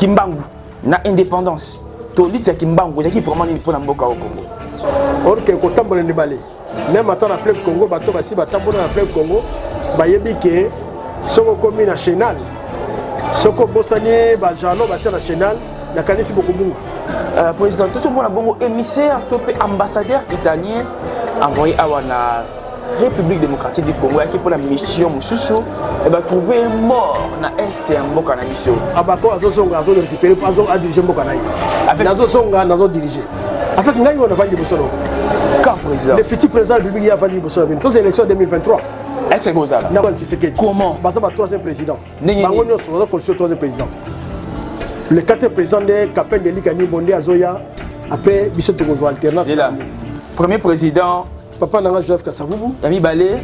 Kimbangu na indépendance to lutte ya Kimbangu ezalaki vraiment nini mpona mboka au Congo? Or ke kotambola na ebale, même ata na fleuve Congo, bato basi batambola na fleuve Congo bayebi ke soki okomi na chenal, soki obosani bajalon batia na chenal, nakanisi bokobunga. Président, tozomona bongo émissaire to mpe ambassadeur italien envoyé awa na République démocratique du Congo, ayaki mpona mission mosusu e batrouve mort na est ya mboka na biso. Abako azozonga, azorécupéré mpo adirige mboka na ye. Nazozonga, nazodirige avec ngai oyo navandi liboso na Car président, le futur président de la République, ye avandi liboso na bino. Toza élection 2023. Est ce que kozala Na Tshisekedi. Comment? Baza ba troisième président. Ndenge Bango nini? nyonso baza constitution troisième président. Le quatrième président nde Kapende Elika Nimbo, nde azoya. Après biso tokozwa alternance. Zela, premier président? Papa nanga Joseph Kasavubu. Ya mibale?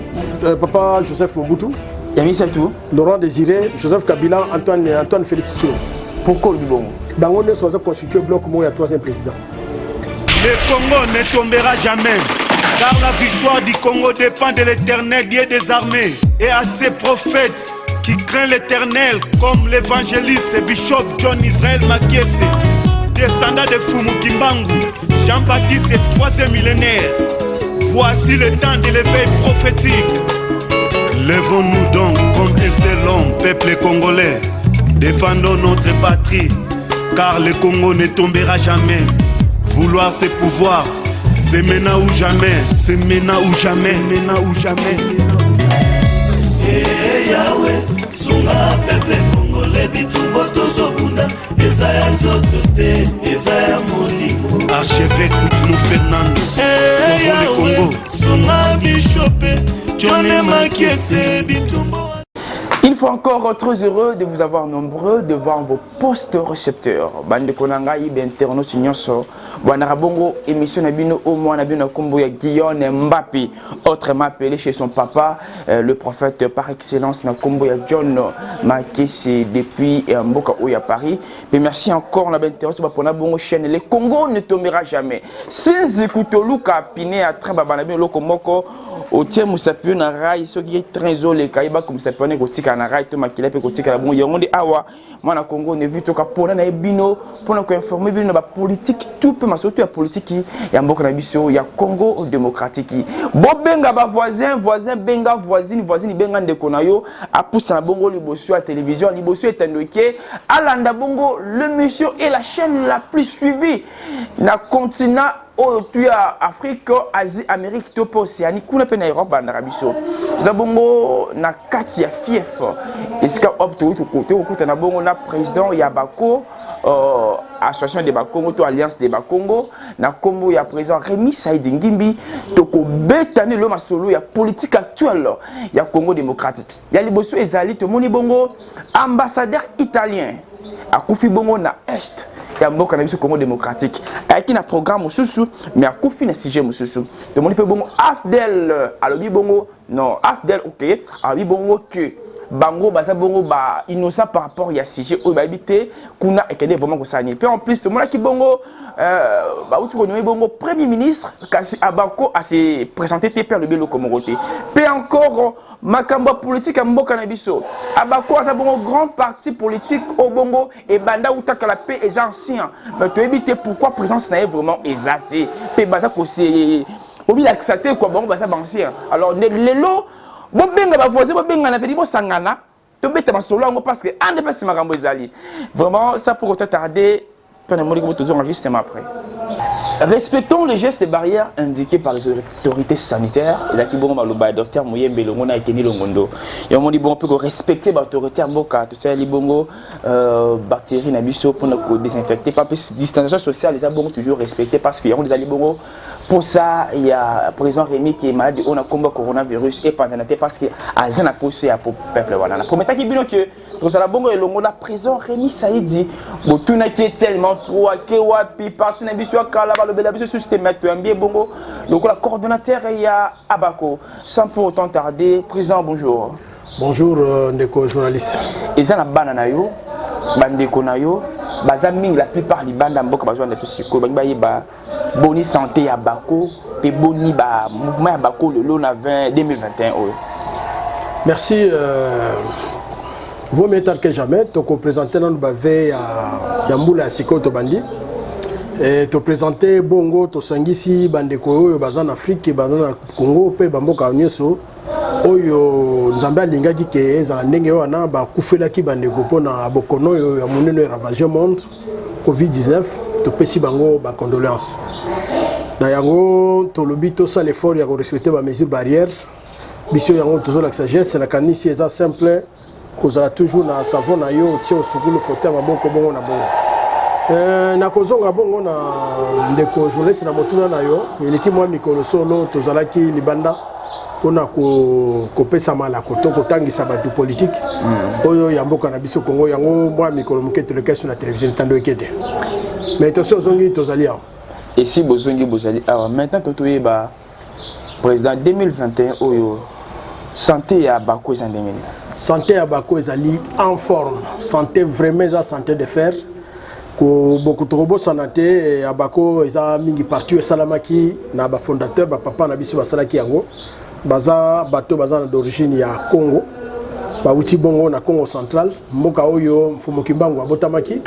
Papa Joseph Mobutu. Ya misato? Laurent Désiré Joseph Kabila, Antoine Félix Tshilombo. Pourquoi olobi bongo? Bango nyonso baza constitué bloc moko ya troisième président. Le Congo ne tombera jamais, car la victoire du Congo dépend de l'Éternel, Dieu des armées, et à ses prophètes qui craignent l'Éternel, comme l'évangéliste Bishop John Israël Makiese, descendant de Fumu Kimbangu, Jean-Baptiste, troisième millénaire. Voici le temps de l'éveil prophétique. Levons-nous donc comme un seul homme, peuple congolais. Défendons notre patrie, car le Congo ne tombera jamais. Vouloir ses pouvoirs, c'est maintenant ou jamais, c'est maintenant ou jamais, maintenant ou jamais. Ee Yawe, sunga peuple congolais. Bitumba tozobunda eza ya nzoto te, eza ya molimo. Archevêque Coutinho Fernando, Ee sauvons le Yawe, Congo. sunga bishop John Makiese, bitumba. Une fois encore, très heureux de vous avoir nombreux devant vos postes récepteurs. Bandeko na ngai, internautes nyonso, bwana bongo émission na bino au moins na bino kombo ya Guillaume Mbappé, autrement appelé chez son papa le prophète par excellence na kombo ya John Makese depuis mboka oyo ya Paris. Mais merci encore na internautes ba bongo chaîne Le Congo ne tombera jamais. Sinzi kutoluka pine ya train babana bino loko moko otie mosapi na rail, soki train ezoleka, yeba mosapi wana ekotikala na rail to makila mpe ekotikala bongo. Yango nde awa mwana Congo ne vu toka mpona na ye bino mpona koinforme bino na bapolitike tout mpe masolo to ya politiki ya mboka na biso ya Congo démocratique. Bobenga bavoisin, voisin benga voisine, voisine benga ndeko na yo apusana bongo liboso ya télévision, liboso etando eke alanda bongo l'émission est la chaîne la plus suivie na continent oyo tu ya Afrique, Asie, Amérique to mpe Océanie, kuna mpe na Europe bandaka biso. Toza bongo na kati ya fief esika op tokokutana bongo na président ya Bako, association de Bakongo to alliance de Bakongo, na nkombo ya président Rémi Saidi Ngimbi. Tokobeta lelo masolo ya politique actuelle ya Congo démocratique. Ya liboso ezali, tomoni bongo ambassadeur italien akufi bongo na est ya mboka na biso Congo démocratique. Ayaki na programme mosusu mais akufi na sujet mosusu. Tomoni mpe bongo AFDL alobi bongo non, AFDL ok, alobi bongo ke bango baza bongo ba innocent par rapport ya sujet oyo, bayebi te kuna ekende vraiment kosala nini. Mpe en plus tomonaki bongo bauti konommer bongo premier ministre, kasi Abako ase présente te mpe alobi eloko moko te. Mpe encore makambo ya politike ya mboka na biso, Abako aza bongo grand parti politique oyo bongo ebanda utakala mpe eza ancien, mais toyebi te pourquoi présence na ye vraiment eza te mpe baza kose kobilakisa te kwa bango baza baancien. Alors nde lelo bobenga bavoisin, bobengana vedi, bosangana, tobeta masolo yango parce que ande mpasi makambo ezali vraiment ça. Pour autant tarder mpe namoni kobo tozonga justement après. Respectons les gestes barrières indiqués par les autorités sanitaires. Ezalaki bongo maloba ya docteur Moyembe Elongo na Eteni Longondo. Yomoni bongo mpe korespecte baautorité ya mboka. Tosaleli bongo bactérie na biso mpona kodésinfecter pa mpe distanciation sociale eza bongo toujours respecté parce que yango ezali bongo posa ya président Rémi qui est malade oyo na nkombo ya coronavirus epandana te parce que aza na poso ya peuple wana. Na prometaki bino ke tozala bongo elongo na président Rémi Saidi. Botunaki ye tellement trop ake wapi, parti na biso ya kala balobela biso susu te, mais toyambi ye bongo lokola coordonnateur ya Abako. Sans pour autant tarder, président, bonjour. Bonjour, ndeko journaliste. Eza na bana na yo, bandeko na yo baza mingi, la plupart libanda mboka, bazwanda biso sikoyo, bangi bayeba boni santé ya Bako mpe boni ba mouvement ya Bako lelo na 20 2021 oyo. Merci. Vaut mieux tard que jamais. Tokoprésente nanu bavœux ya mbula ya sikoyo tobandi. E, toprésente bongo, tosangisi bandeko oyo baza na Afrique, baza na Congo mpe bamboka nyonso oyo Nzambe alingaki ke ezala ndenge wana. Bakufelaki bandeko mpona bokono oyo ya monene ravage monde, COVID-19. Topesi bango bacondoléance. Na yango tolobi tosala effort ya korespecte bamesure barrière. Biso yango tozolakisa geste. Nakanisi eza simple, kozala toujours na savon na yo, otie, osukulu, frotte ya maboko, bongo na bongo. Nakozonga bongo na ndeko journaliste na motuna na yo. Eleki mwa mikolo solo tozalaki libanda mpona kopesa malako to kotangisa bato politike oyo ya mboka na biso Kongo. Yango mwa mikolo moke tolekaki so na télévision etando eke te, mais tosi ozongi, tozali awa. Esi bozongi, bozali awa. Maintenant to toyeba, président, 2021 oyo, santé ya Abako eza ndenge nini? Santé ya Abako ezali en forme. Santé vraiment eza santé de fer. Tokobosana te, Abako eza mingi parti esalamaki na bafondateur, bapapa na biso basalaki yango. Baza bato baza na d'origine ya Congo, bawuti bongo na Congo Central, mboka oyo Mfumu Kimbangu abotamaki,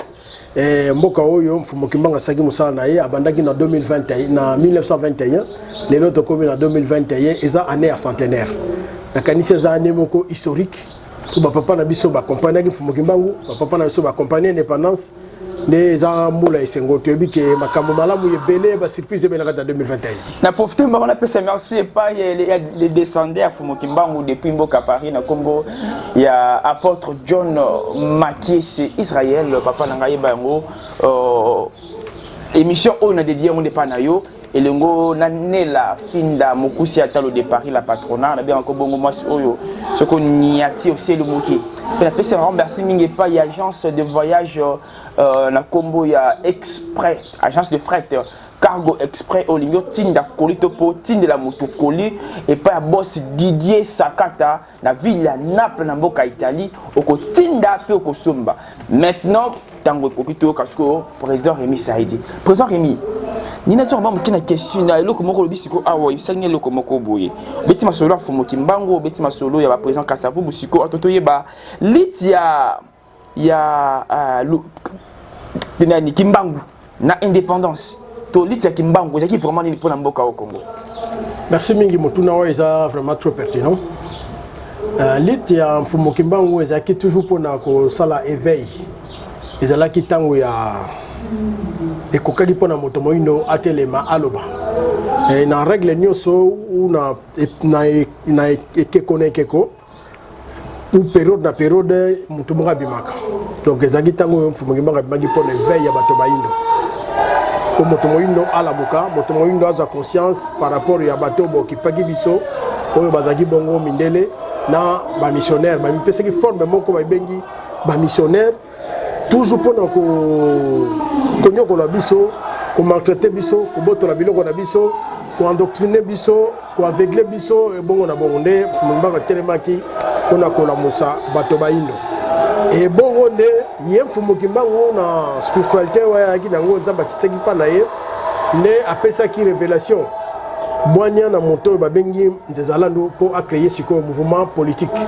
mboka oyo Mfumu Kimbangu asalaki mosala na ye. Abandaki na 2021, na 1921. Lelo tokomi na 2021, eza année ya centenaire. Nakanisi eza année moko historique po bapapa na biso baaccompagnaki Mfumu Kimbangu, bapapa na biso baaccompagne indépendance. Nde eza mbula esengo. Toyebi ke makambo malamu ebele, basurprise ebele na kati ya 2021. Na profite mbango napesa merci epai ya les descendants ya Fumu Kimbangu depuis mboka Paris, na nkombo ya apôtre John Makiese Israel, papa na ngai. Yeba yango, émission oyo na dédie yango nde epai na yo, elongo na Nela Finda Mokusi Atalo de Paris, la patronat. Nabengaka bongo mwasi oyo soki oniati oseli moke. Mpe napesi yango merci mingi epai ya agence de voyage na nkombo ya Express, agence de fret Cargo Express. Olingi otinda colis to mpo otindela moto colis epai ya boss Didier Sakata na ville ya Naples, na mboka Italie, okotinda mpe okosomba. Maintenant ntango ekoki toyoka sikoyo président Rémi Saidi. Président Rémi, nini azonga ba moke na question na eloko moko olobi sikoyo awa. Oyebisangi eloko moko boye, obeti masolo ya Fumu Kimbangu, obeti masolo ya baprésident Kasavubu. Sikoyo ato toyeba liti ya nani, Kimbangu na indépendance, to liti ya Kimbangu ezalaki vraiment nini mpona mboka oyo Congo? Merci mingi. Motuna oyo eza vraiment trop pertinent. Liti ya Mfumu Kimbangu ezalaki toujours mpona kosala éveil. Ezalaki ntango ya ekokaki mpona moto moyindo atelema, aloba. Na règle nyonso ou na ekeko na ekeko ou période na période, moto moko abimaka. Donc ezalaki ntango oyo Mfumu Kimbangu abimaki mpona éveil ya bato bayindo, mpo moto moyindo alamuka, moto moyindo azwa conscience par rapport ya bato baokipaki biso, oyo bazalaki bongo mindele na bamissionnaire. Bamipesaki forme moko babengi bamissionnaire, toujours mpona konyokola biso, komaltraite biso, kobotola biloko na biso, koendoctrine biso, koaveugle biso, ebongo na bongo. Nde Mfumu Kimbangu atelemaki mpona kolamusa bato bayindo. Ebongo nde ye Mfumu Kimbangu, na spiritualité oyo ayaki nango, Nzambe akitisaki mpa na ye, nde apesaki révélation, bwania na moto oyo babengi Nzezalandu, mpo acréer sikoyo mouvement politique,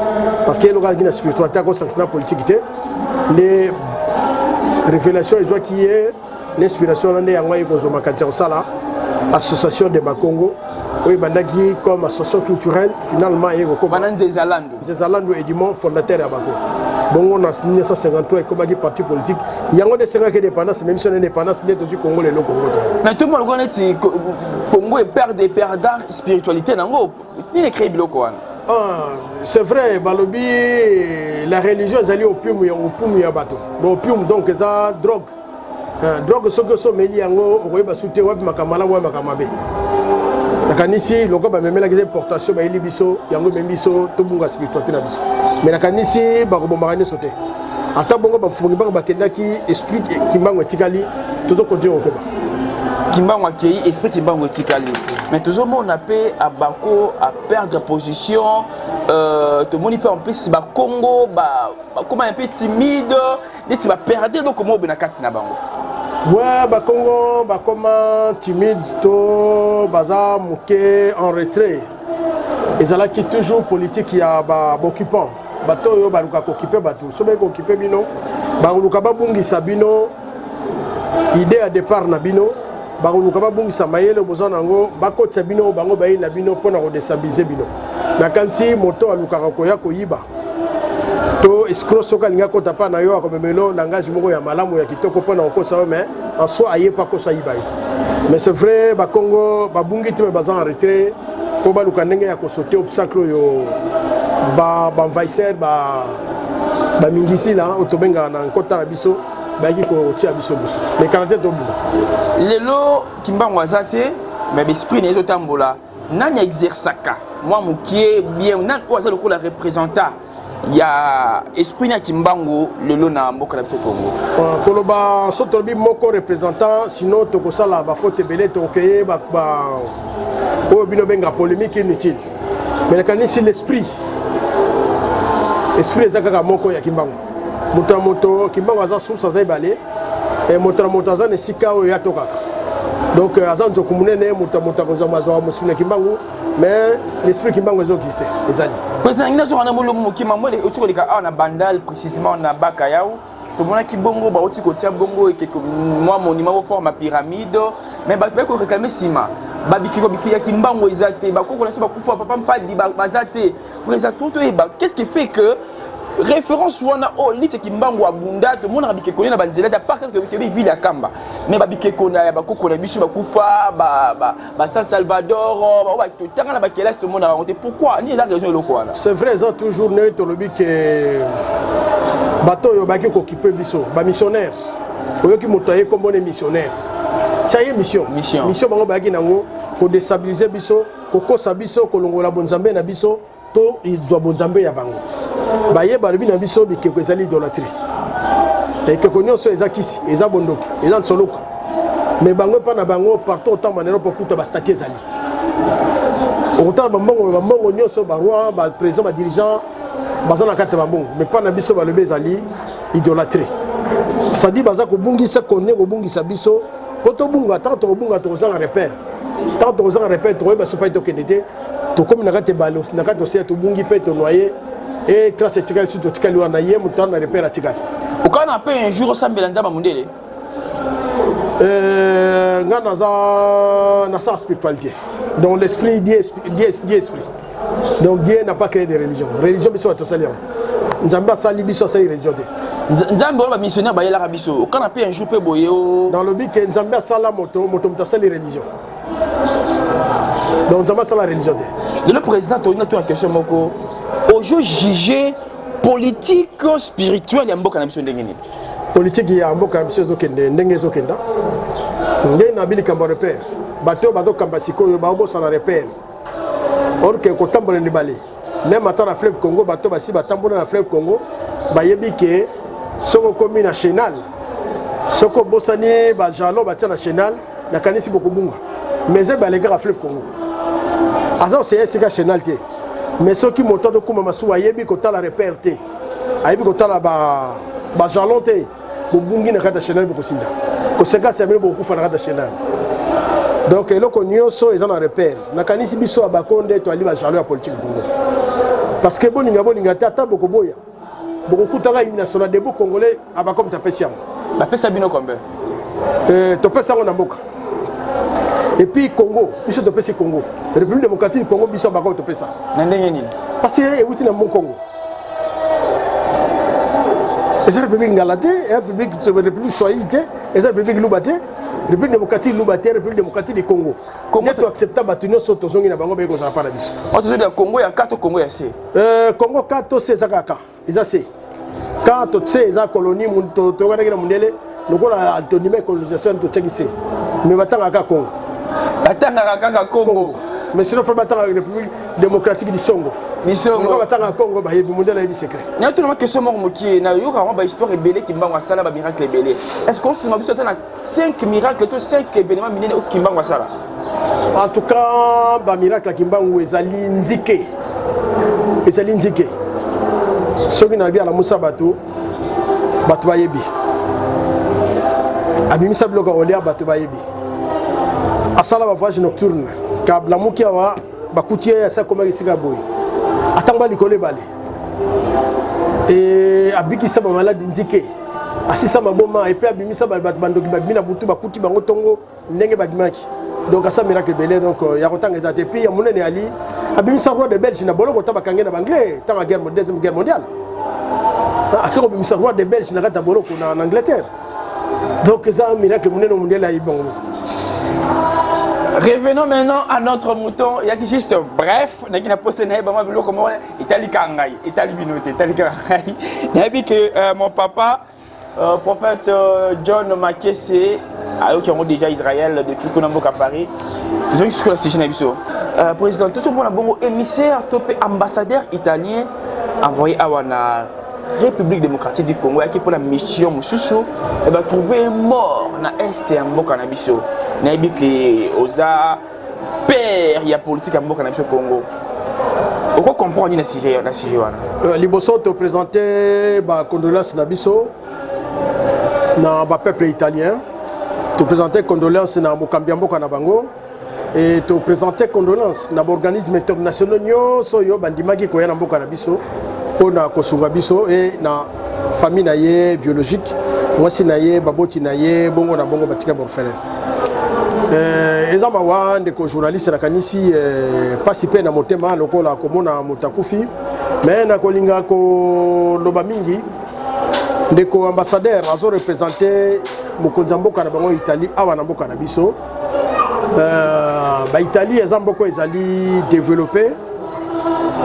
parce que eloko azalaki na spiritualité, akosangisa na politique te. Nde révélation ezwaki ye na inspiration wana, nde yango aye kozwa makanisi ya kosala Association de Bakongo, oyo ebandaki comme association culturelle, finalement eye kokoma Wana Nzezalandu. Nzezalandu Edimond, fondateur ya Bako. Bongo na 1953 ekomaki parti politique. Yango nde esengaki indépendance. Même so na indépendance nde tozwi Kongo lelo, Kongo to Mais tout le monde lokola neti Congo eperde, eperda spiritualité nango. Nini ecrée biloko wana? Ah, c'est vrai, balobi la religion ezali opium ya opium ya bato. Bon, opium donc eza drogue. Ah, drogue, soki osomeli yango, okoyeba su te wapi makambo malamu, wapi makambo mabe. Nakanisi lokola bamemelaki eza importation, bayeli biso yango, ememi biso tobunga spiritualité na biso. Mais nakanisi bakobomaka nyonso te. Ata bongo baMfumu Kimbangu bakendaki, esprit Kimbangu etikali, tozokontinue kokoba. Kimbangu akei, esprit Kimbangu etikali. Mais tozomona mpe Abako aperdre position. Tomoni mpe en plus Bakongo bakóma un peu timide, neti baperde eloko moko boye na kati na bango. Ouais, Bakongo bakoma timide to baza moke en retrait. Ezalaki toujours politique ya baoccupant. Bato oyo baluka kokipe bato, soki bayei kokipe bino, bakoluka babungisa bino idée ya départ na bino, bakoluka babungisa mayele boza na yango, bakotisa bino bango bayei na bino mpo na kodestabilize bino. Nakanisi moto alukaka koya koyiba to escroc, soki alingi akota mpa na yo, akomemelo langage moko ya malamu, ya kitoko mpo na kokosa yo, mais en soi aye mpo akosa, yiba yo. Mais c'est vrai, Bakongo babungi te, mais baza en retrait mpo baluka ndenge ya kosauter obstacle oyo baenvahisseur, bamingisila oyo tobengaka na nkota na biso, bayaki kotia biso biso, mais kala te tobima. Lelo Kimbangu aza te, mais baesprit na ye ezotambola. Nani exerçaka mwa mokie bien? Nani oyo aza lokola représentant ya esprit na Kimbangu lelo na mboka na biso Congo? Koloba so tolobi moko représentant, sinon tokosala bafaute ebele, tokocréer oyo bino benga polémique inutile. Mais nakanisi l'esprit, esprit eza kaka moko ya Kimbangu. Moto na moto, Kimbangu aza source, aza ebale. Moto na moto aza na esika oyo ya tokaka. Donc aza nzoku monene, moto na moto akozwa mazwaka mosuni ya Kimbangu, mais l'esprit Kimbangu ezoexiste, ezali. Président, ngi nazoka na molomo mokima mwele oti koleka awa na Bandal, précisément na Bakayau. Tomonaki bongo bauti kotia bongo ekeko, mwa monument forme ya pyramide, mais bato bayaki koréclamer nsima babikiko ya Kimbangu eza te, bakoko na biso bakufa, papa Mpadi baza te. Président, to toyeba qu'est ce qui fait que référence wana oyo lite Kimbangu abunda, tomonaka bikeko na banzela te, apart kaka toyebi ville ya Kamba, mais babikeko na ya bakoko na biso bakufa, ba San Salvador oyo totanga na bakelasi, tomonaka yango te. Pourquoi? Nini eza raison eloko wana? C'est vrai, eza toujours ndenge tolobi ke bato oyo bayaki kokipe biso, bamissionnaire. Oyoki moto aye kombona missionnaire, ça ye mission. Mission. Mission bango bayaki nango kodestabilize biso, kokosa biso, kolongola bonzambe na biso to zwa bonzambe ya bango. Baye balobi na biso bikeko ezali idolâtrie, ekeko nyonso eza kisi, eza bondoki, eza nsoluka. Mais bango, epa na bango, partout otamba na Europe, okuta bastatue ezali. Okotala bambongo, bambongo nyonso, baroi, baprésident, badirigeant baza na kati ya bambongo. Mais mpa na biso balobi ezali idolâtrie, c'est-à-dire baza kobungisa konde, kobungisa biso mpo tobunga. Ntango tokobunga, tokozanga repère. Ntango tokozanga repère, tokoyeba so pai tokende te. Tokomi na kati ebale, na kati océan, tobungi mpe tonoye e classe etikali su, totikali wana, ye moto ana repère atikali. Okana mpe un jour osambela Nzambe mondele? Nga naza nasala spiritualité, donc l'esprit, Dieu, Dieu, Dieu esprit. Donc Dieu n'a pas créé de religion. Religion, biso bato tosali yango. Nzambe asali biso, asali religion te. Nzambe oyo bamissionnaire bayelaka biso, okana mpe un jour mpe boye o? Nalobi ke Nzambe asala moto, moto moto asali religion. Donc Nzambe asala religion te. Lelo, président, tolinga tuna question moko. Ozo juge politique spirituelle ya mboka na biso ndenge nini? Politike ya mboka na biso ezokende ndenge ezokenda, ndenge na bilikambo ya repère. Bato oyo bazokamba sikoyo baobosana repère, or ke kotambola na ebale, même ata na fleuve Congo, bato basi batambola na fleuve Congo bayebi ke soki okomi na chenal, soki obosani bajalon batia na chenal, nakanisi bokobunga. Mais eza ebale kaka, fleuve Congo aza oseya esika chenal te. Mais soki moto azokuma masuwa ayebi kotala repère te, ayebi kotala bajalon te, bobungi na kati ya chenal, bokosinda kosekasi ya bino, bokokufa na kati ya chenal. Donc eloko nyonso eza na repère. Nakanisi biso ya bako nde toali bajalon ya politique Congo, parce que boninga boninga te, ata bokoboya, bokokutaka hymne national debout congolais. Abakomi tapesi yango. Bapesa bino combien? Topesa yango na mboka et puis Congo. Biso topesi Congo, République démocratique du Congo. Biso bakomi topesa. Na ndenge nini? Parce que ewuti na mbo Congo. Eza république ngala te, république swahili te, eza république luba te, République démocratique luba te, République démocratique du Congo. Nde toaccepta bato nyonso, tozongi na bango, baye kozala mpa na biso. Oyo tozoli Congo ya K to Congo ya C? Congo K to C, eza kaka, eza C. K to C eza colonie toyokanaki na mondele. Lokola tondima colonisation, totiaki C, mais batangaka Congo. Batangaka kaka Congo. Mais sinon fa batangaka République démocratique du Songo. Misongo. Batangaka Congo, bayebi, mondele ayebi secret. Natuna question moko mokie. Nayoka yango, bahistoire ebele, Kimbangu asala bamiracle ebele. Est ce que osunga biso ata na 5 miracle to 5 événement minene oyo Kimbangu asala? En tout cas, bamiracle ya Kimbangu ezali nzike, ezali nzike. Soki nalobi alamusa bato, bato bayebi. Abimisa biloko ya kolia, bato bayebi. Asala bavoyage nocturne, kablamuki awa, bakuti ye asi akomaki esika boye, atambola likolo ebale. E abikisa bamaladi nzike, asisa maboma, epe abimisa bato bandoki babimi na butu, bakuti bango ntongo ndenge babimaki. Donc asa miracle ebele, donc ya kotanga eza te. Puis ya monene ali abimisa roi de Belge na boloko, ta bakange na baanglais ntango ya guerre, deuxième guerre mondiale. Ake kobimisa roi de Belge na kati ya boloko na Angleterre. Donc eza miracle monene, mondele ayebi bango. Revenons maintenant à notre mouton. Il y a juste bref, naki na posté na ba biloko moko etali ka ngai, etali bino te, etali ka ngai. Nayebi que mon papa prophète John Makese ayoki yango déjà Israël depuis kuna mboka Paris. Tozongi sikoyo na sujet na biso. Président, tozomona bongo émissaire to mpe ambassadeur italien envoyé awa na République démocratique du Congo ayaki mpona mission mosusu e batrouve mort na est ya mboka na biso. Nayebi ke oza père ya politique ya mboka na biso Congo, oko comprendre nini na sujet wana? Liboso toprésente bacondoléance na biso na bapeuple italien, toprésente condoléance na mokambi ya mboka na bango e toprésente condoléance na baorganisme internationaux nyonso oyo bandimaki koya na mboka na biso mpona kosunga biso, e na famille na ye biologique, mwasi na ye, baboti na ye, bongo na bongo batika baorphelin. Eza mawa, ndeko journaliste. Nakanisi mpasi mpe na motema lokola komona moto akufi, me nakolinga koloba mingi. Ndeko ambassadeur azoreprésente mokonzi ya mboka na bango Italie awa na mboka na biso. Baitalie eza mboka ezali développé.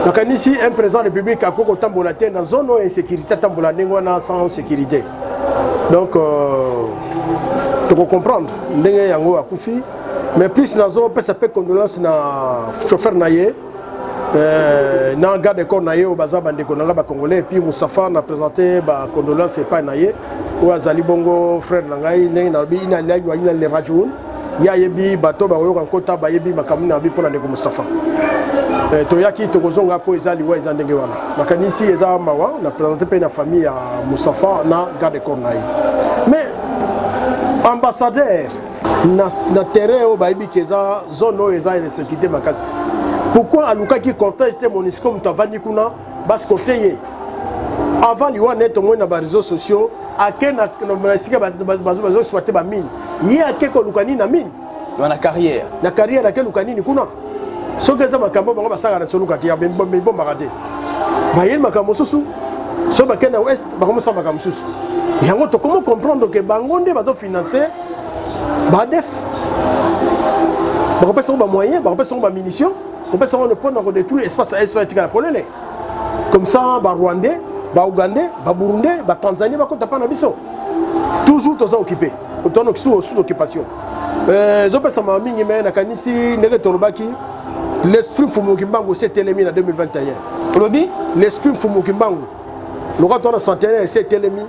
Nakanisi un président république akoki kotambola te na zone oyo insécurité, atambola ndenge wana sans sécurité. Donc tokocomprendre ndenge yango akufi, mais plus nazopesa mpe condoléance na chauffeur na ye, na garde corps na ye oyo baza bandeko na nga bacongolais. Et puis Moustapha, na présente bacondoléance epai na ye oyo azali bongo frère na ngai. Ndenge nalobi, inna lillahi wa inna ilayhi rajiun. Ye ayebi, bato bakoyoka nkota bayebi makambo nini nalobi mpo na ndeko Moustapha. Toyaki, tokozonga mpo eza liwa, eza ndenge wana. Nakanisi eza mawa. Na présente mpe na famille ya Moustapha na garde corps na ye. Mais ambassadeur na terrain oyo bayebi ke eza zone oyo eza insécurité makasi, pourquoi alukaki cortège te? MONUSCO, moto avandi kuna, baescorte ye avant liwa ne. Tomoni na baréseaux sociaux ake na esika bazoexploite bamine. Ye ake koluka nini na mine? Na carrière. Na carrière, ake luka nini kuna? Soki eza makambo bango basalaka na soluka te, mibombaka te, bayeli makambo mosusu. Soki bakende na ouest, bakomosala makambo mosusu. Yango tokomo comprendre ke bango nde bazofinance baADF, bakopesa ngo bamoyen, bakopesa ngo bamunition, kopesa ngo mpona kodétruire espace ya est etikala polele. Comme ça barwandais, baougandais, baburundais, batanzanien bakota mpa na biso. Toujours toza occupé, toza sous occupation. Ezopesama mingi, me nakanisi ndenge tolobaki, l'esprit Mfumu Kimbangu esi etelemi na 2021. Olobi? L'esprit Mfumu Kimbangu, lokola toza na centenaire, esi etelemi,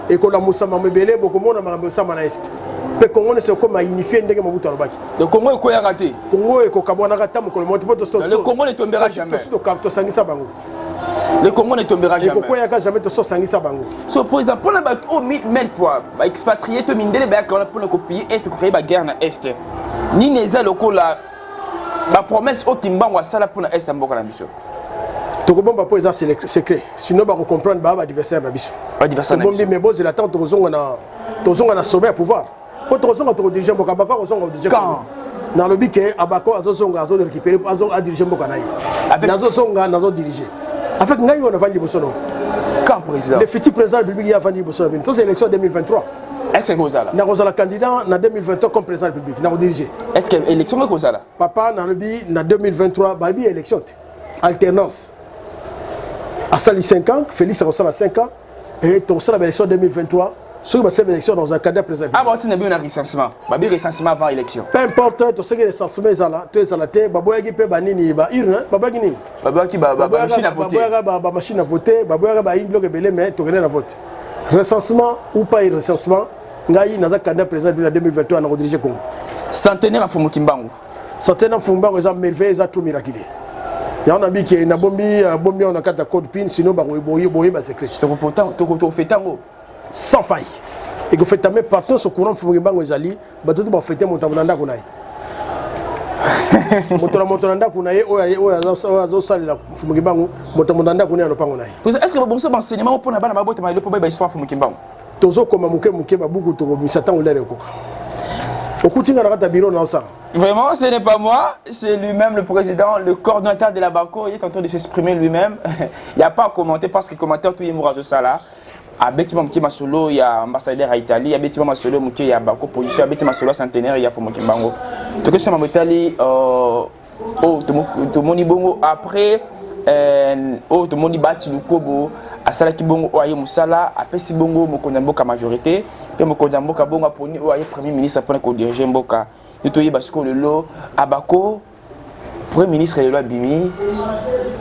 ekolamusa makambo ebele. Bokomona makambo esama na est mpe Kongo nyonso ekóma unifie ndenge Mobutu alobaki. Le Congo ekweyaka te. Kongo ekokabwanaka ata mokolo moko te, mpo Le Congo ne tombera jamais. Tosangisa bango. Le Congo ne tombera jamais. Ekokweyaka jamais, tososangisa bango. So président, mpona bato oyo mille fois baexpatrie to mindele bayaka wana mpona kopiller est, kocréer baguerre na est, nini eza lokola bapromesse oyo Kimbangu asala mpona est ya mboka na biso? Tokobomba mpo eza secret, sinon bakocomprendre baa baadversaire na biso. Baadversaire na Tobombi, mais bozela ntango tokozonga na tozonga na sommet ya pouvoir, mpo tokozonga, tokodirige mboka. Abako akozonga kodirige. Quand? Nalobi ke Abako azozonga, azorécupéré, adirige mboka na ye. Nazozonga, nazodirige avec ngai oyo navandi liboso na. Quand, président? Le futur président de la République, ye avandi liboso na bino. Toza élection 2023. Est ce que kozala? Nakozala candidat na 2023 comme président de la République, nakodirige. Est ce que élection ekozala? Papa, nalobi na 2023. Balobi élection te, alternance. Asali 5 ans, Félix akosala 5 ans et tokosala baélection 2023. Soki basala baélection, nakozala candidat président. Ah, baotina bino na recensement, babi recensement avant élection. Peu importe, tosengeli recensement ezala to ezala te. Baboyaki mpe banini, ba urne, baboyaki nini? Baboyaki bamachine à voter. Baboyaka bamachine à voter, baboyaka bayini biloko ebele, mais tokende na vote. Recensement ou pas recensement, ngai naza candidat président na 2023, na kodirige Congo. Centenaire ya Mfumu Kimbangu. Centenaire Mfumu Kimbangu eza merveille, eza tout miraculé. Yango na biki nabombi, bombi yango na kati ya code PIN, sinon bakoyeba secret. Tokofeta yango. Sans faille, ekofetame partout. So courant Mfumu Kimbangu ezali, bato to bafete moto na ndako na ye. Moto na moto na ndako na ye, oyo azosalela Mfumu Kimbangu, moto moto na ndako ne ya lopango na ye. Est ce que babongisa baenseignement mpona bana babotama lelo mpo bayeba histoire Mfumu Kimbangu? Tozokoma moke moke babuku, tokobimisa ntango lere ekoka. Okuti nga na kati ya biro na osala. Vraiment, ce n'est pas moi, c'est lui-même le président, le coordonnateur de l'ABACO, il est en train de s'exprimer lui-même. Il n'y a pas à commenter parce que commentaire tout est ça. Abeti moke masolo ya ambassadeur ya Italie, abeti masolo moke ya Abako position, abeti masolo ya centenaire ya Mfumu Kimbangu. Tokesoma motali oyo tomoni bongo après oyo tomoni Bati Lukobo asalaki bongo oyo aye mosala, apesi bongo mokonzi ya mboka majorité, mpe mokonzi ya mboka bongo aponi oyo aye premier ministre mpona kodiriger mboka. Nde toyeba sikoyo lelo Abako premier ministre lelo abimi,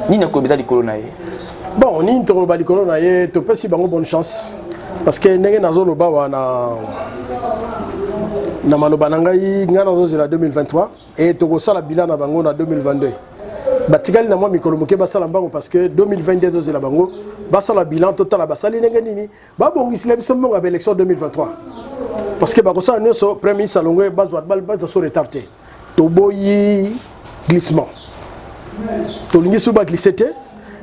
nini akoloba eza likolo na ye? Bon, nini tokoloba likolo na ye? Topesi bango bonne chance, parce que ndenge nazoloba wana na maloba na ngai, ngai nazozela 2023 e tokosala bilan na bango na 2022. Batikali na mwa mikolo moke, basala mbango, parce que 2022 tozela bango basala bilan, totala basali ndenge nini, babongisila biso mbongo ya baélection 2023, parce que bakosala nyonso. Premier ministre alongwe, bazwa bazwa so retard te. Toboyi glissement, tolingi so baglisse te.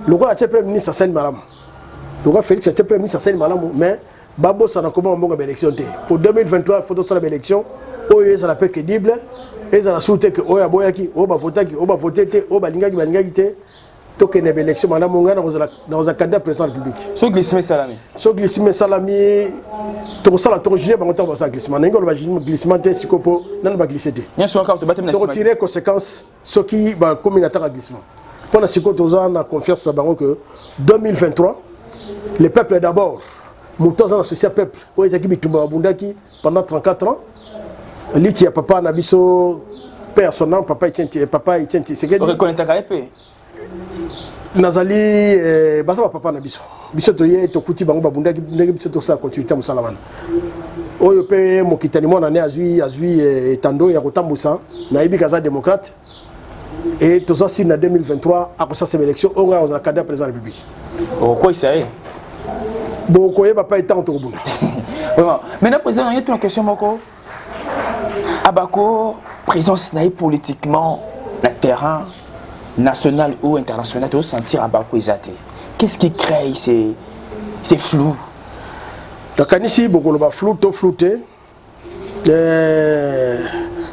Lokola atie premier ministre, asali malamu. Lokola Félix atie premier ministre, asali malamu, mais babosana kobanga mbongo ya baélection te. Pour 2023, faut tosala baélection oyo ezala mpe crédible, ezala su te ke oyo aboyaki, oyo bavotaki, oyo bavote te, oyo balingaki, balingaki te. Tokende baélection malamu. Ngai nakozala candidat président de la République. So glissement esalami? So glissement esalami, tokosala, tokojuger bango ntango basala glissement. Ndenge oloba glissement te sikoyo, mpo nano baglisse te. Nyonso kaka tobatami na nsima. Tokotire conséquence soki bakomi na ntango ya glissement. Mpona sikoyo, toza na confiance na bango que 2023, le peuple d'abord. Moto aza na souci ya peuple, oyo ezalaki bitumba babundaki pendant 34 ans, liti ya papa na biso, paix à son âme, papa Etienne, papa Etienne Tshisekedi. Oreconnaîtraka ye mpe? Nazali baza bapapa na biso. Biso toye, tokuti bango babundaki ndenge biso tosala continuité ya mosala wana. Oyo mpe mokitani mwana ne azwi etando ya kotambusa, nayebi kaza démocrate et toza si na 2023 akosasa élection oyo ngai akozala candidat président de la République. Okokweyisa ye? Bokoyeba pa ntango tokobunda. Vraiment, maintenant, président, ye tuna question moko. Abako, présence na ye politiquement na terrain national ou international, tozosentir Abako eza te. Qu'est-ce qui crée ces flou? Nakanisi bokoloba flou to flou te.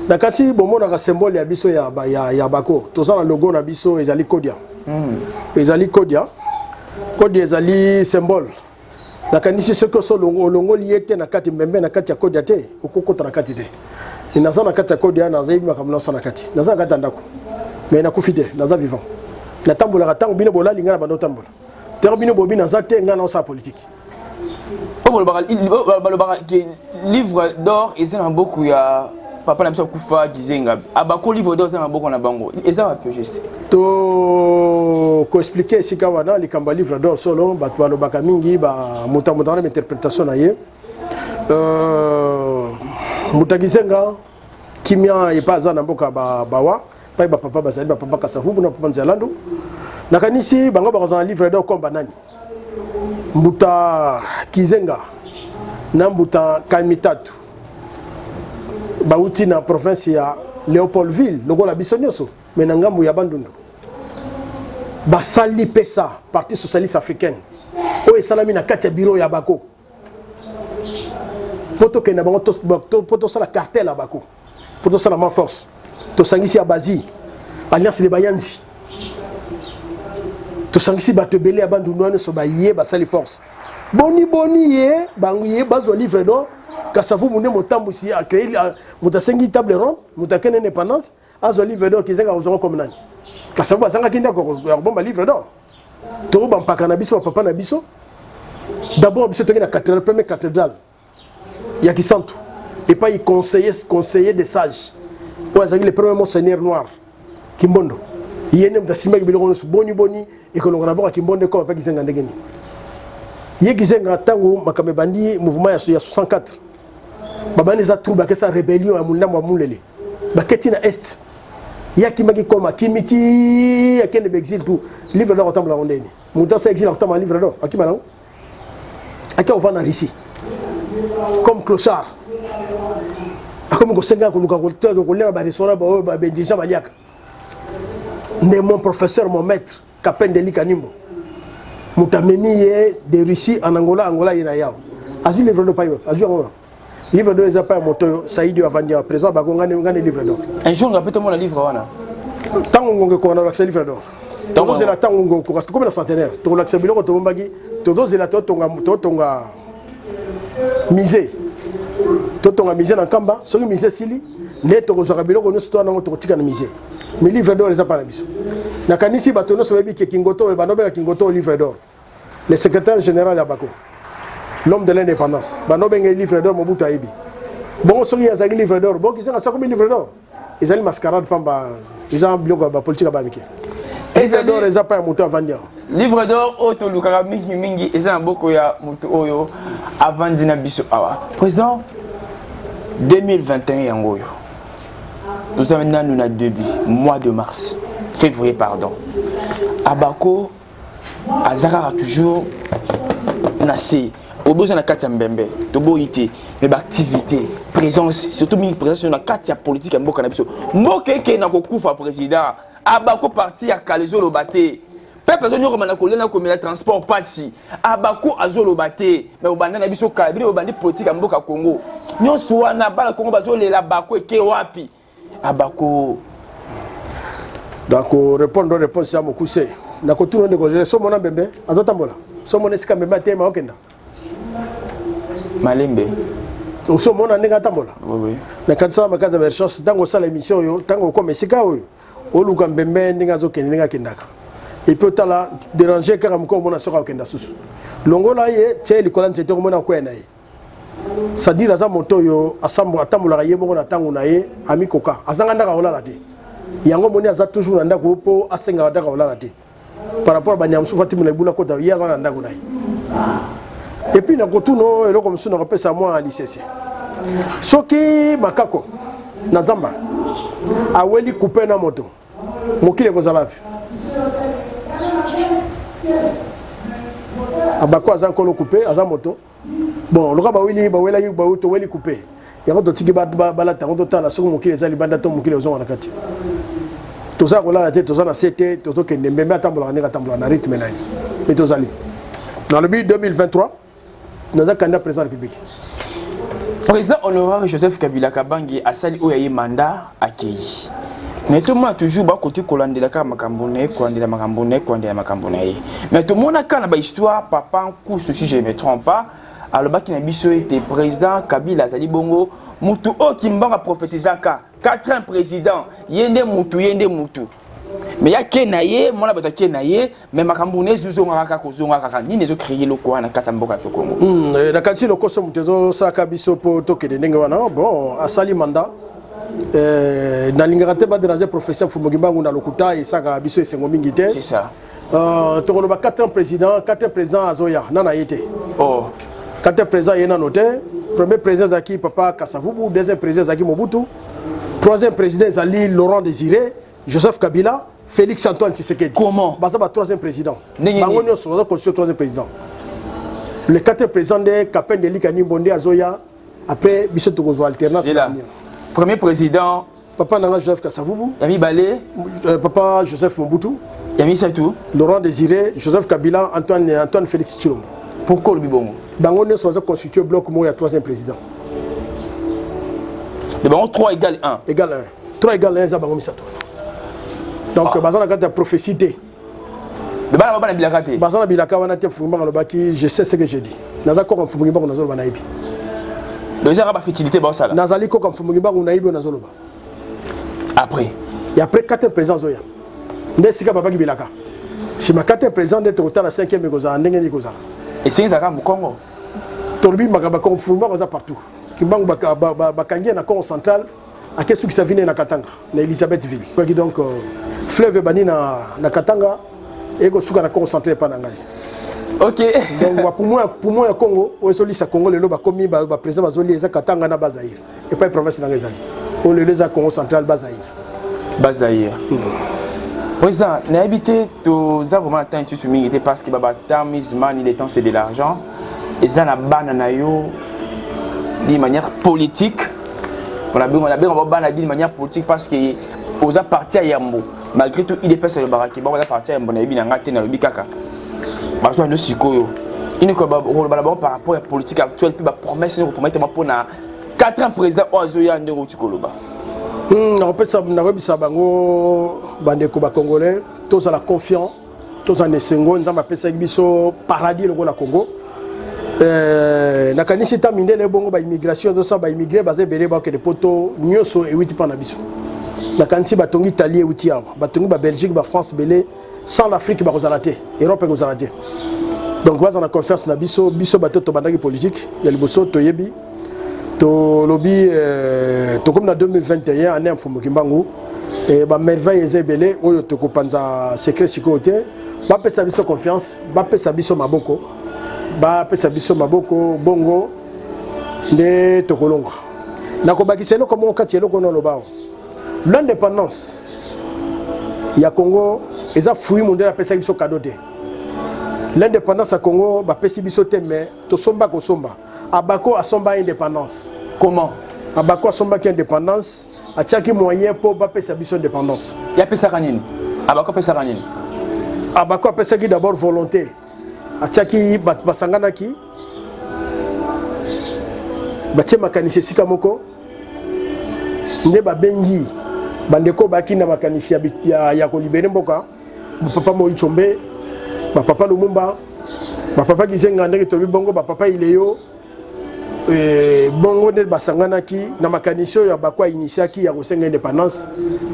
Na kati bomonaka symbole ya biso ya Bako. Toza na logo na biso, ezali kodia. Ezali kodia. Kodia ezali symbole. Nakanisi soki oso olongoli ye te na kati mbembe na kati ya kodia te, okokota na kati te. Naza na kati ya kodia, nazayebi makambo nyonso na kati. Naza na kati ya ndako, mais nakufi te, naza vivant, natambolaka. Ntango bino bolali, ngai na bando otambola. Ntango bino bobi naza te, ngai naosala politike. Oyo balobaka ke livre d'or eza na maboko ya papa na biso akufa, Gizenga. Abako, livre d'or eza na maboko na bango, eza wapi juste? To koexpliquer esika wana likambo ya livre d'or. Solo, bato balobaka mingi, moto moto wana interprétation na ye. Moto ya Gizenga, kimia epa aza na mboka bawa pai bapapa bazali, bapapa Kasavubu na papa Nzalandu. Nakanisi bango bakozala na livre d'or comme banani? Mbuta Kizenga na mbuta Kamitatu bauti na province ya Léopoldville lokola biso nyonso, mais na ngambo ya Bandundu. Basali pesa Parti socialiste africaine oyo esalami na kati ya bureau ya Bako mpo tokende bango, mpo tosala cartel ya Bako, mpo tosala ma force. Tosangisi ya bazi alliance de bayanzi, tosangisi bato ebele ya Bandundu wana nyonso, baye basali force. Boni boni ye bango ye bazwa livre d'or? Kasavubu nde motambwisi, acréé, moto asengi table ronde, moto akende indépendance, azwa livre d'or. Kizenga kozwanga comme nani? Kasavubu azangaki ndako ya kobomba livre d'or? To bampaka na biso, bapapa na biso d'abord. Biso toki na cathédrale, première cathédrale ya Kisantu, epai conseiller des sages oyo azalaki le premier monseigneur noir Kimbondo. Ye nde moto asimbaki biloko nyonso. Boni boni ekolonga na boka Kimbondo ekoma mpe Kizenga ndenge nini? Ye Kizenga, ntango makambo ebandi, mouvement ya 64 babandi, eza trouble, akesa rébellion ya ndambo ya Mulele, baketi na est. Ye akimaki, koma akimi ti akende baexil tout. Livre d'or akotambola yango ndeni? Moto asa exil akotambola livre d'or, akima nango, ake ovanda na Russie comme clochard. Akomi kosenga koluka kolia na barestaurant baoyo baindigent baliaka. Nde mon professeur, mon maître Kapendeli Kanimbo, moto amemi ye de Russie en Angola, Angola ye na yao azwi livre d'or pai, azwi yango livre d'or eza pa ya moto oyo Saidi oyo avandi awa présent bako ngane ngane livre d'or. Un jour ngape tomona livre wana. Ntango ngonga ekoka na olakisa livre d'or. Tokozela ntango ngonga ekoka, tokomi na centenaire, tokolakisa biloko tobombaki. Tozozela totonga totonga musée, totonga musée na Nkamba. Soki musée esili nde tokozwaka biloko nyonso to wanango tokotika na musée. Mais livre d'or eza pa na biso. Nakanisi bato nyonso bayebi ke Kingoto, bando benga Kingoto livre d'or, le secrétaire général ya Bako, l'homme de l'indépendance, bando benga livre d'or. Mobutu ayebi bongo soki azalaki livre d'or, bongo Kizanga soki livre d'or ezali mascarade pamba, eza biloko ya bapolitike ya bamike. Livre d'or eza pa ya moto avandi awa. Livre d'or oyo tolukaka mingi mingi eza na boko ya moto oyo avandi na biso awa. Président, 2021 yango oyo toza nanu na début mois de mars, février pardon. Abako aza kaka toujours na se oboza na kati ya mbembe, toboyi te, mais baactivité, présence, surtout mingi présence na kati ya politique ya mboka na biso, mboka eke na kokufa. Président, Abako parti ya kala ezoloba te. Peuple azonyokama na kolia na komela, transport pasi. Abako azoloba te, mais obanda na biso kala, bino obandi politique ya mboka Congo nyonso wana, bana Congo bazolela. Bako eke wapi, Abako? Nakorépondre réponse ya mokuse. Nakotuna ndeko, somona mbembe azotambola? Somona esika mbembe atema okenda? Malembe. Osomona ndenge atambola? Nakanisaka makasi ya barecherche. Ntango osala émission oyo, ntango okoma esika oyo, oluka mbembe ndenge azokende, ndenge akendaka, et puis otala déranger kaka moko, omona soki akokenda susu. Longola ye, tie likolo ya nzete, okomona akwea na ye. C'est-à-dire aza moto oyo atambolaka ye moko na ntango na ye, amikoka, azanga ndako akolala te. Yango moni aza toujours na ndako mpo asengaka ndako akolala te par rapport a banyama mosusu atimona ebula kota. Ye aza na ndako na ye. Et puis nakotuna eloko mosusu, nakopesa mwa lisese. Soki makako na zamba aweli coupe na moto, mokili ekozala wapi? Abako aza nkolo coupe, aza moto. Bon, loka baweli, bawelaki, toweli coupe yango, totiki balata yango, totala soki mokili eza libanda to mokili ozonga na kati. Toza kolala te, toza na se te, tozokende. Mbembe atambolaka ndenge atambolaka na rythme na ye, me tozali. Nalobi 2023 naza candidat président de la République. Président honoraire Joseph Kabila Kabange asali oyo aye mandat, akei, mais tomona toujours bakoki kolandela kaka makambo na ye, kolandela makambo na ye, kolandela makambo na ye. Mais tomona kaka na bahistoire, papa Nkusu, si je ne me trompe pas, alobaki na biso ete président Kabila azali bongo mutu oyo Kimbangu aprofetizaka 4 ans président, ye nde mutu, ye nde mutu. Mais ya ke na ye mwana bato ake na ye, mais makambo na ezozonga kaka, kozonga kaka. Nini ezocréer eloko wana na kati ya mboka ya biso Kongo? Nakanisi lokoso moto ezosalaka biso mpo tokende ndenge wana. Bon, asali mandat. Nalingaka te badéranger professeur Mfumu Kimbangu na lokuta, esaka biso esengo mingi te. C'est ça. Tokoloba 4 ans président, 4 ans président azoya nana ye te. Oh. 4 ans président ye nano te. Premier président ezalaki papa Kasavubu, deuxième président ezalaki Mobutu, troisième président ezali Laurent Désiré Joseph Kabila, Félix Antoine Tshisekedi. Comment? Baza ba troisième président. Ndenge bango nini? Nyonso baza constitution troisième président. Le quatrième président nde Kapende Kanimbo, nde azoya après biso, tokozwa alternance. Zela. Na nini. Premier président? Papa nanga Joseph Kasavubu. Ya mibale? Papa Joseph Mobutu. Ya misato? Laurent Désiré Joseph Kabila, Antoine Félix Tshilombo. Pourquoi olobi bongo? Bango nyonso baza constitué bloc moko ya troisième président. De bango 3 égale 1? Égal 1, 3 égal 1, eza bango misato. Donc Ah. baza na kati ya prophétie te. Me bana bana bilaka te. Baza na bilaka wana te. Mfumu Kimbangu alobaki, je sais ce que je dis. Naza koka Mfumu Kimbangu, nazoloba nayebi. Donc ezaka bafutilité baosala. Nazali koka Mfumu Kimbangu, nayebi oyo nazoloba. Après? Et après, quatrième président azoya nde esika babaki bilaka. Nsima quatrième président nde tokotala cinquième ekozala ndenge nini ekozala. Esengi ezalaka mokongo. Tolobi makambo ya Kongo, Mfumu Kimbangu aza partout. Kimbangu bakangi ye na Congo Central, ake sukisa vine na Katanga, na Elizabethville. Kwaki donc fleuve ebandi na Katanga, ekosuka na Congo Central epa na ngai. Ok. Donc bapoumon ya poumon ya Congo oyo ezolisa Congo lelo, bakomi baprésident bazolia, eza Katanga na Bazaire, epai province nanga ezali oyo lelo eza Congo Central, Bazaire. Bazaire. Président, nayebi te, toza vraiment na temps lisusu mingi te, parce que baba time is money, le temps c'est de l'argent. Eza na bana na yo d'une manière politique. Mpona bengo na bengo bana d'une manière politique, parce que oza parti ya yambo. Malgré tout, UDPS alobaka ke bango baza parti ya yambo. Nayebi na nga te, nalobi kaka bazwa ndo sikoyo ini koloba na bango par rapport ya politique actuelle mpe bapromesse nini kopromettre mpona 4 ans président oyo azoya, ndenge outi koloba. Nakopesa, nakoyebisa bango, bandeko bacongolais, tozala confiant, tozala na esengo. Nzambe apesaki biso paradis lokola Congo. Nakanisi ta mindele ebongo baimmigration ezosala, baimmigré baza ebele, bakende Poto nyonso ewiti mpa na biso. Nakanisi batongi Italie ewiti awa, batongi Babelgique, Bafrance bele. Sans l'Afrique bakozala te, Europe ekozala te. Donc baza na confiance na biso. Biso bato tobandaki politique ya liboso, toyebi, tolobi tokomi na 2021, année ya Mfumu Kimbangu. Bamerveille eza ebele oyo tokopanza secret sikoyo te. Bapesa biso confiance, bapesa biso maboko, bapesa biso maboko, bongo nde tokolonga. Nakobakisa eloko moko kati eloko wana oloba awa. L'indépendance ya Congo eza fruit mondele apesaki biso cadeau te. L'indépendance ya Congo bapesi biso te, mais tosomba kosomba. Abako asomba indépendance. Comment? Abako asombaki indépendance, atiaki moyen mpo bapesa biso indépendance. Yapesaka nini? Abako apesaka nini? Abako apesaki d'abord volonté. Atiaki bato, basanganaki, batie makanisi esika moko, nde babengi bandeko bayaki na makanisi ya kolibérer mboka, bapapa Moi Tshombe, bapapa Lumumba, bapapa Gizenga, ndenge tolobi bongo, bapapa Ileyo. Bongo nde basanganaki na makanisi oyo Abako ainitiaki ya kosenga indépendance.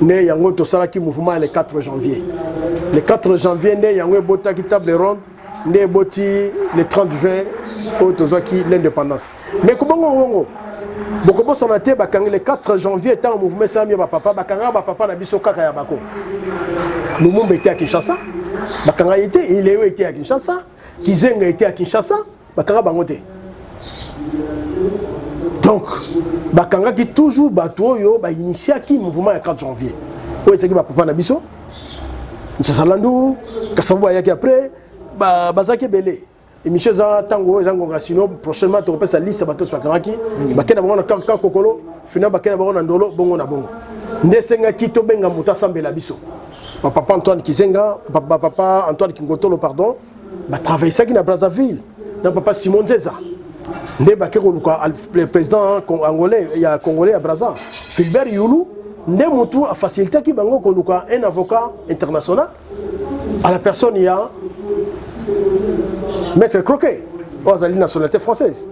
Nde yango tosalaki mouvement le 4 janvier. Le 4 janvier nde yango ebotaki table ronde, nde eboti le 30 juin oyo tozwaki l'indépendance. Mais kobongo bongo, bokobosana te, bakangi le 4 janvier, ntango mouvement esalami ya bapapa, bakangaka bapapa na biso kaka ya bako. Lumumba ete ya Kinshasa, bakanga ye te. Ileo ete ya Kinshasa, Kizenga ete ya Kinshasa, bakanga bango te. Donc bakangaki toujours bato oyo bainitiaki mouvement ya 4 janvier, oyo ezalaki bapapa na biso, Nsasalandu, Kasavu bayaki après, bazalaki ebele. Émission eza ntango oyo eza ngonga, sino prochainement tokopesa liste bato nyonso bakangaki, bakende bango na ka kokolo fina, bakende bango na Ndolo, bongo na bongo. Nde esengaki tobenga moto asambela biso, bapapa Antoine Kizenga, bapapa Antoine Kingotolo, pardon, batravaillaki na Brazzaville na papa Simon Nzeza. Nde bake koluka le président angolais ya congolais ya Brazza, Philbert Yulu. Nde motu afacilitaki bango koluka un avocat international à la personne ya maître Croquet, oyo azali nationalité française.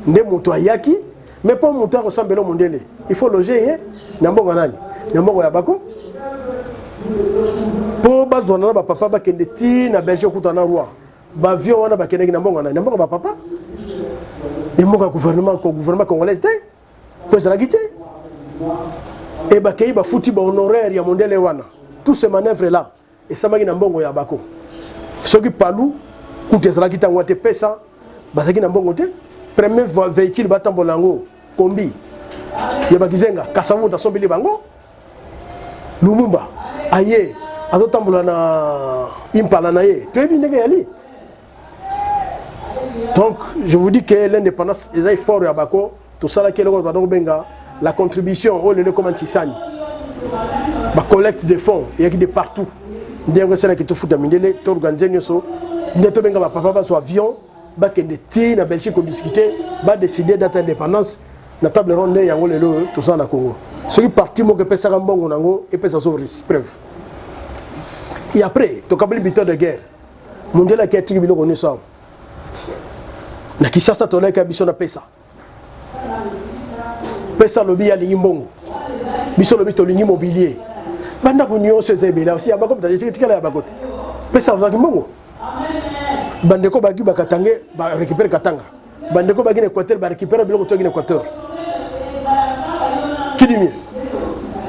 Nde moto ayaki. Mais mpo moto akosambela mondele, il faut loger ye na mbongo nani? Na mbongo ya bako, mpo bazwana na bapapa, bakende ti na Belgique okuta na roi. Baavion wana bakendaki na mbongo nani? Na mbongo bapapa, na mbongo ya gouvernement, gouvernement congolaise te, mpo ezalaki te. E bakei, bafuti bahonoraire ya mondele wana. Tous ces manœuvres là esamaki na mbongo ya bako. Soki palu kutu ezalaki ntango te, pesa bazalaki na mbongo te. Premier véhicule batambola yango, kombi ya Bakizenga, Kasavubu asombeli bango. Lumumba aye azotambola na Impala na ye, toyebi ndenge yali. Donc je vous dis que l'indépendance eza effort ya bako. Tosalaki eloko banda kobenga la contribution, oyo lelo ekoma ntisani, bacollecte de fonds eyaki de partout. Nde yango esalaki tofuta mindele, toorganiser nyonso, nde tobenga bapapa bazwa avion, bakende ti na Belgique kodiscuter, badécider date indépendance na table ronde. Nde yango lelo oyo toza na Congo. Soki parti moko epesaka mbongo nango, epesa so preuve. Et après tokaboli butin de guerre. Mondele aki atiki biloko nyonso awa na Kinshasa. Tolaki biso na pesa pesa, alobi ye alingi mbongo, biso lobi tolingi mobilier. Bandako nyonso eza ebele osi ya bako tikala ya bako te. Pesa azwaki mbongo. Bandeko baki bakatange, barécupérer Katanga. Bandeko baki na Équateur, barécupérer biloko toki na Équateur. Qui dit mieux?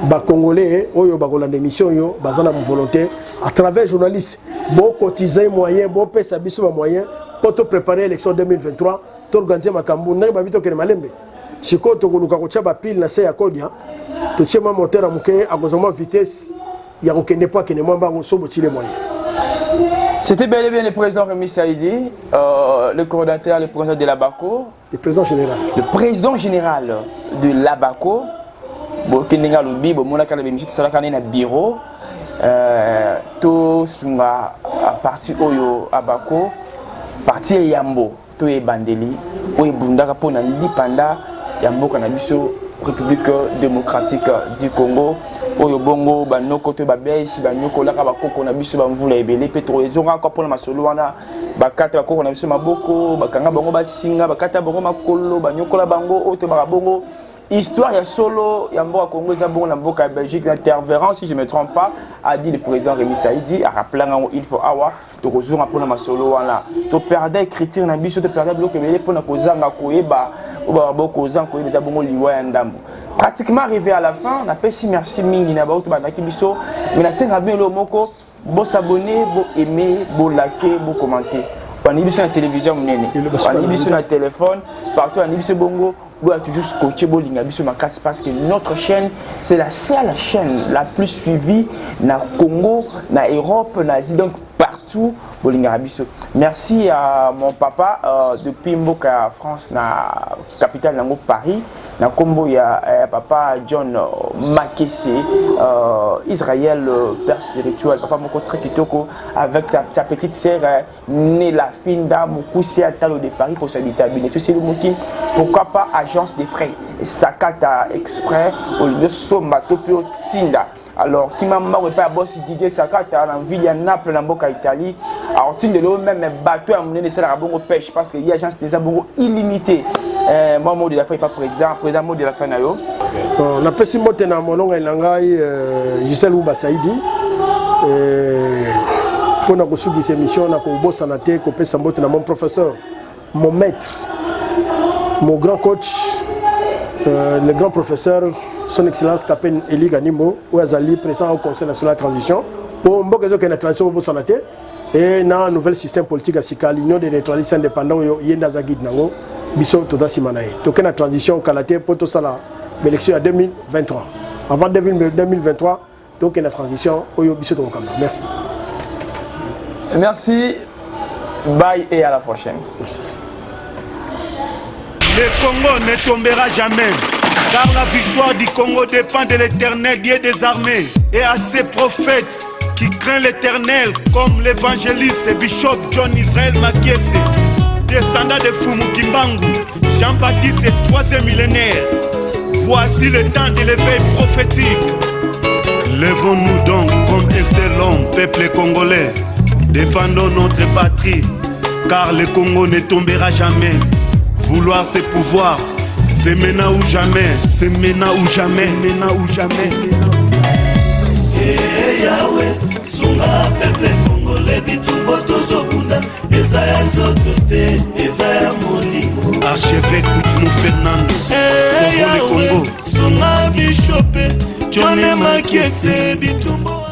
Bacongolais oyo bakolanda émission oyo, baza na volonté, à travers journaliste, bocotiser moyen, bopesa biso bamoyen mpo topréparer élection 2023, toorganiser makambo ndenge babi. Tokende malembe. Sikoyo tokoluka kotia bapile na se ya kodia, totie mwa moteur ya moke, akozwa mwa vitesse ya kokende mpo akende mwa mbango so botile moyen. C'était bel et bien le président Rémi Saïdi, le coordinateur, le président de l'Abaco. Le président général. Le président général de l'Abaco. Boyoki ndenge alobi, bomonaka na b'émission tosalaka naye na bureau. Tosunga parti oyo Abako, parti ya yambo to ebandeli oyo ebundaka mpona lipanda ya mboka na biso, République démocratique du Congo, oyo bongo banoko to babelge banyokolaka bakoko na biso bamvula ebele. Mpe toezongaka mpona masolo wana, bakata bakoko na biso maboko, bakanga bango basinga, bakata bango makolo, banyokola bango. Oyo tobaka bongo histoire ya solo ya mboka Congo eza bongo na mboka ya Belgique, na Tervuren, si je me trompe pas, a dit le président Rémi Saidi. Arapelanga yango il faut awa tokozonga mpona masolo wana. Toperdre écriture na biso, toperdre biloko ebele mpona kozanga koyeba. Oyo babo kozanga koyeba eza bongo liwa ya ndambo. Pratiquement arrivé à la fin, napesi merci mingi na baoyo tobandaki biso, mais nasenga bino eloko moko: bos'abonner, boaimer, boliker, bocommenter. Bandi biso na télévision monene, bandi biso na téléphone, partout bandi biso bongo. Boya toujours scotché, bolinga biso makasi, parce que notre chaîne, c'est la seule chaîne la plus suivie na Congo, na Europe, na Asie, donc partout bolingaka biso. Merci à mon papa depuis mboka ya France, na capitale nango Paris, na nkombo ya papa John Makese Israël, père spirituel, papa moko très kitoko, avec ta petite sœur Nela Finda Mokusi Atalo de Paris pour s'habiter à Bine. Pourquoi pas agence des frais Sakata Exprès olingi somba to mpe otinda. Alors kima mbango epai ya boss DJ Sakata na ville ya Naples, na mboka Italie. Alors tindelo oyo même bateau ya monene esalaka bongo pêche, parce que ye agence eza bongo illimité. Moi, mot de la fin epa président. Président, mot de la fin na yo. Bon, napesi mbote na molongai na ngai Gisele Uba Saidi. Mpona kosukisa émission, na kobosana te kopesa mbote na mon professeur, mon maître, mon grand coach, le grand professeur, son excellence Capitaine Eli Ganimbo, oyo azali président au Conseil national de transition, mpo mboka ezokende na transition, bobosana te, e na nouvel système politique ya sika, l'Union des neutralistes indépendants, oyo ye nde aza guide nango. Biso toza nsima na ye. Toke na transition kala te mpo tosala baélection ya 2023. Avant 2023, tokende na transition oyo biso tokokamba. Merci. Merci, bye et à la prochaine. Merci. Le Congo ne tombera jamais, car la victoire du Congo dépend de l'Éternel, Dieu des armées, et à ses prophètes qui craint l'Éternel, comme l'évangéliste Bishop John Israël Makiese, descendant de Fumu Kimbangu, Jean-Baptiste, troisième millénaire. Voici le temps de l'éveil prophétique. Levons-nous donc comme un seul homme, peuple congolais. Défendons notre patrie, car le Congo ne tombera jamais. Vouloir, c'est pouvoir, c'est maintenant ou jamais, c'est maintenant ou jamais, maintenant ou jamais. Ee Yawe, sunga peuple congolais. Bitumba tozobunda eza ya nzoto te, eza ya molimo. Archevêque Coutinho Fernando, Ee sauvons le Yawe, Congo. Sunga bishop John Makiese, bitumba.